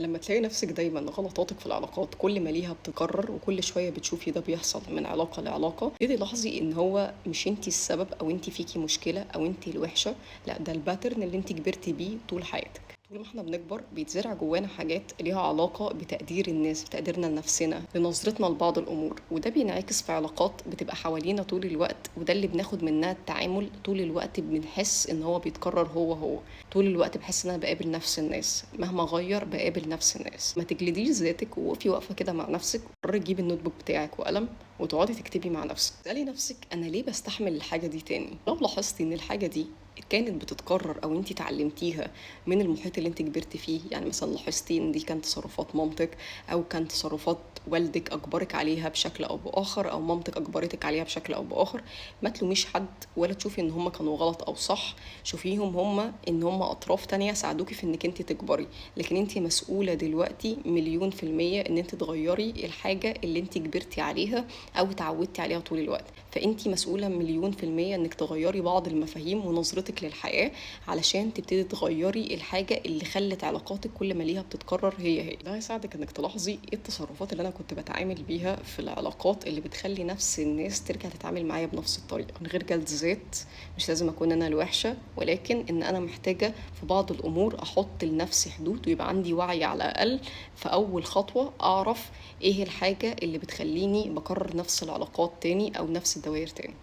لما تلاقي نفسك دايما غلطاتك في العلاقات كل ما ليها بتكرر، وكل شوية بتشوفي ده بيحصل من علاقة لعلاقة، ابتدي لاحظي ان هو مش انت السبب او انت فيكي مشكلة او انت الوحشة، لا ده ال pattern اللي انت كبرتي بيه طول حياتك. طول ما احنا بنكبر بيتزرع جوانا حاجات ليها علاقة بتقدير الناس، بتقديرنا لنفسنا، لنظرتنا لبعض الأمور، وده بينعكس في علاقات بتبقى حوالينا طول الوقت، وده اللي بناخد منها التعامل طول الوقت. بنحس ان هو بيتكرر هو هو طول الوقت، بحس ان انا بقابل نفس الناس، مهما غير بقابل نفس الناس. ما تجلديش ذاتك وقفي واقفة كده مع نفسك، قرري تجيبي ال notebook بتاعك وقلم وتقعدي تكتبي مع نفسك، اسألي نفسك انا ليه بستحمل الحاجة دي تاني. لو لاحظتي ان الحاجة دي كانت بتتكرر او انتي اتعلمتيها من المحيط اللي انتي كبرتي فيه، يعني مثلا لاحظتي ان دي كانت تصرفات مامتك او كانت تصرفات والدك اجبرك عليها بشكل او باخر، او مامتك اجبرتك عليها بشكل او باخر، ما تلوميش حد ولا تشوفي ان هم كانوا غلط او صح، شوفيهم هم ان هم اطراف تانية ساعدوكي في انك انتي تكبري، لكن انتي مسؤولة دلوقتي 1,000,000% ان انتي تغيري الحاجة اللي انتي كبرتي عليها او اتعودتي عليها طول الوقت. فانتي مسؤولة 1,000,000% انك تغيري بعض المفاهيم ونظرتك للحياة علشان تبتدي تغيري الحاجة اللي خلت علاقاتك كل ما ليها بتتكرر هي هي. ده هيساعدك انك تلاحظي ايه التصرفات اللي انا كنت بتعامل بيها في العلاقات اللي بتخلي نفس الناس ترجع تتعامل معايا بنفس الطريقة، من غير جلد ذات، مش لازم اكون انا الوحشة، ولكن ان انا محتاجة في بعض الامور احط لنفسي حدود ويبقى عندي وعي على الاقل في اول خطوة اعرف ايه الحاجة اللي بتخليني بكرر نفس العلاقات تاني او نفس الدوائر تاني.